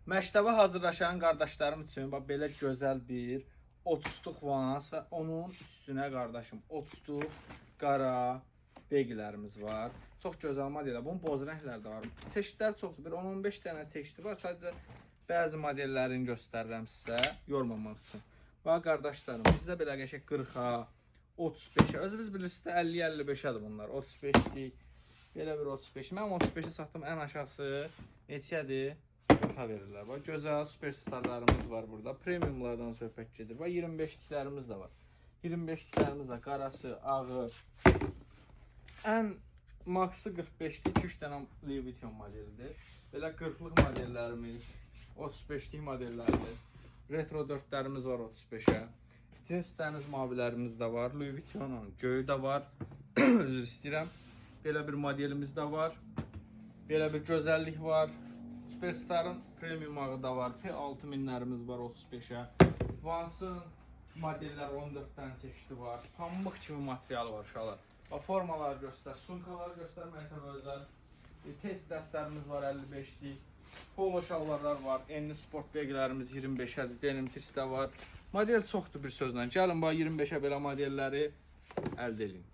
Məktəbə hazırlaşan qardaşlarım üçün bax belə gözəl bir 30-luq Vans və onun üstünə qardaşım 30-luq qara begilərimiz var. Çox gözəl modellər. Bunun boz rəngləri də var. Çeşidlər çoxdur. Bir 10-15 dənə çeşidi var. Sadəcə bəzi modellərini göstərirəm sizə yormamaq üçün. Bax qardaşlarım, bizdə belə qəşəng 40-a, 35-ə. Özünüz bilirsiniz də 50-55-ədir bunlar. 35-lik. Belə bir 35. Mən 35-i satdım, ən aşağısı neçədir? 40-a verirlər. Bax gözəl superstarlarımız var burada. Premiumlardan söhbət gedir. Bax 25-liklərimiz də var. 25-liklərimiz də qarası, ağı. Ən maksı 45-lik 2-3 dənə Louis Vuitton modelidir. Belə 40-lıq modellərimiz, 35-lik modellərimiz, retro 4-lərimiz var 35-ə. Cins dəniz mavilərimiz də var. Louis Vuittonun göyü də var. Üzr istəyirəm. Belə bir modelimiz də var. Belə bir gözəllik var. Superstar'ın premium ağı da var. P6000-lərimiz var 35-ə. Vans'ın modellər 14 dənə çeşidi var. Pambıq kimi materialı var uşaqlar. Bax formaları göstər, sumkaları göstər məktəbə özəl. Test dəstlərimiz var 55-lik. Polo şalvarlar var. Enli sport beglərimiz 25-ədir. Denim tris də var. Model çoxdur bir sözlə. Gəlin bax 25-ə belə modelləri əldə edin.